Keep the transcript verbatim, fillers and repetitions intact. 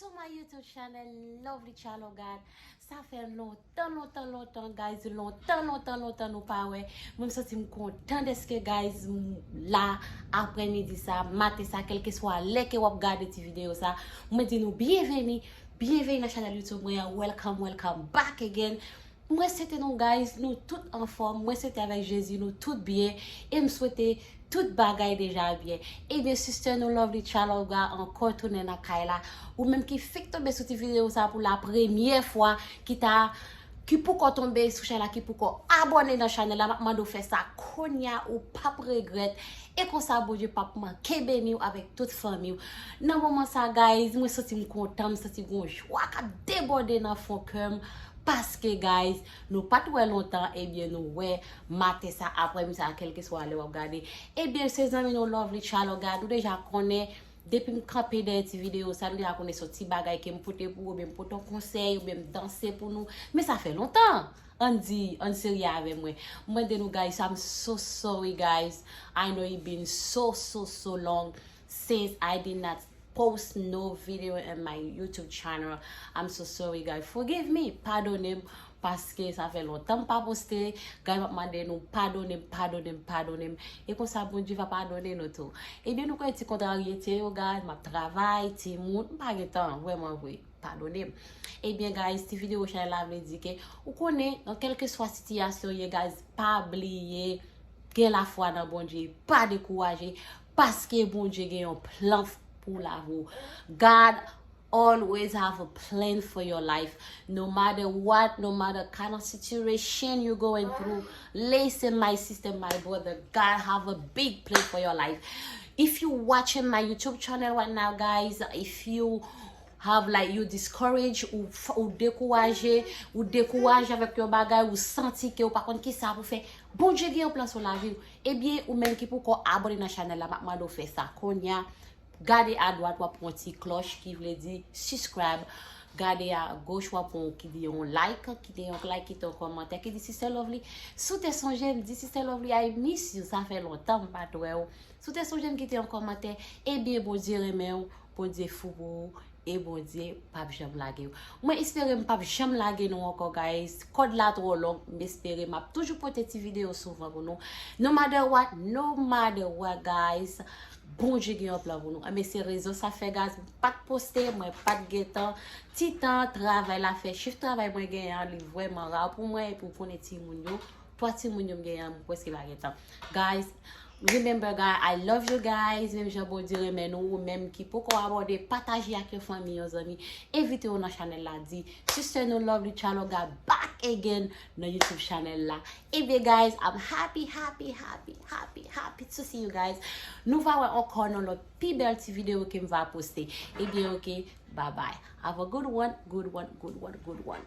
To my YouTube channel, Lovely Child of God. Sa fè lontan, lontan, lontan, guys, lontan, lontan, lontan nou pa wè. Mwen, m santi m kontan dèske, guys, m la aprèmidi sa, maten sa, kèlkeswa lè ke w ap gade ti videyo sa. Mwen di nou byenveni, byenveni nan chanèl YouTube mwen an. Welcome, welcome back again. Mwen swete nou, guys, nou tout anfòm. Mwen swete avèk Jezi nou tout byen. E m swete tout bagay deja byen. Ebyen, sister nou Lovely Child of God ankò tounen nan kay la. Ou menm ki fèk tonbe sou ti videyo sa pou la premyè fwa, ki ta ki poko tonbe sou chanèl la, ki poko abòne nan chanèl la, m ap mande w fè sa kounye a, ou p ap regrèt. E konsa, Bondye p ap manke beni w avèk tout fanmi w. Nan moman sa, guys, mwen santi m kontan, m santi gon jwa k ap debòde nan fon kè m. Paske, guys, nou pa t wè lontan, ebyen, nou wè maten sa, aprèmidi sa, kèlkeswa lè w ap gade. Ebyen, se zanmi nou Lovely Child of God, nou deja konnen, depi m kanpe dèyè ti videyo sa, nou deja konnen se yon ti bagay ke m pote pou ou, oubyen m pote yon konsèy, oubyen m danse pou nou. Men sa fè lontan. Ann di, ann serye avè mwen. Mwen di nou, guys, I'm so sorry, guys. I know it been so, so, so long since I did not post no video in my YouTube channel. I'm so sorry, guys. Forgive me. Padone m, paske sa fè lontan m pa poste. Guys, m ap mande nou padone m, padone m, padone m. E konsa, Bondye va padone nou tou. Ebyen, nou konnen ti kontraryete yo, guys. M ap travay, timoun, m pa gen tan, vrèman vre. Padone m. Ebyen, guys, ti videyo chanèl la vle di ke ou konnen, nan kèlkeswa sitiyasyon w ye, guys, pa bliye gen lafwa nan Bondye, pa dekouraje, paske Bondye gen yon plan pou lavi w. God always have a plan for your life. No matter what, no matter kind of situation you're going through, listen, my sister, my brother, God have a big plan for your life. If you watching my YouTube channel right now, guys, if you have, like, you discourage, ou, ou dekouraje, ou dekouraje avèk yon bagay, ou santi ke ou pa konn ki sa pou fè, Bondye gen yon plan sou lavi w. Ebyen, ou menm ki poko abòne nan chanèl la, m ap mande w fè sa kounye a. Gade adwat, w ap wè yon ti klòch ki vle di subscribe. Gade agoch, w ap wè yon ki di yon like, kite yon like, kite yon kòmantè, ki di Sister Lovely. Si w te sonje m, di Sister Lovely, I miss you. Sa fè lontan m pa t wè w. Si w te sonje m, kite yon kòmantè. Ebyen, Bondye renmen w, Bondye fou pou ou, e Bondye p ap janm lage w. Mwen espere m p ap janm lage nou ankò, guys. Kòd la twò long, m espere m ap toujou pote ti videyo souvan pou nou. No matter what, no matter what, guys. Bondye gen yon plan pou nou. Enben, se rezon sa fè, guys, m pa t poste, mwen pa t gen tan. Ti tan travay la fè, chif travay mwen genyen an, li vrèman ra pou mwen, epi w konnen timoun yo, twa timoun yo m genyen an, mwen prèske pa gen tan. Guys, remember, guys, I love you guys. Menm jan Bondye renmen nou, ou menm ki poko abòne, pataje ak yon fanmi, yon zanmi, envite yo nan chanèl la, di Sister nou Lovely Child of God back again nan YouTube chanèl la. Ebyen, guys, I'm happy, happy, happy, happy, happy to see you guys. Nou va wè ankò nan lòt pi bèl ti videyo ke m va poste. Ebyen, ok, bye bye. Have a good one, good one, good one, good one.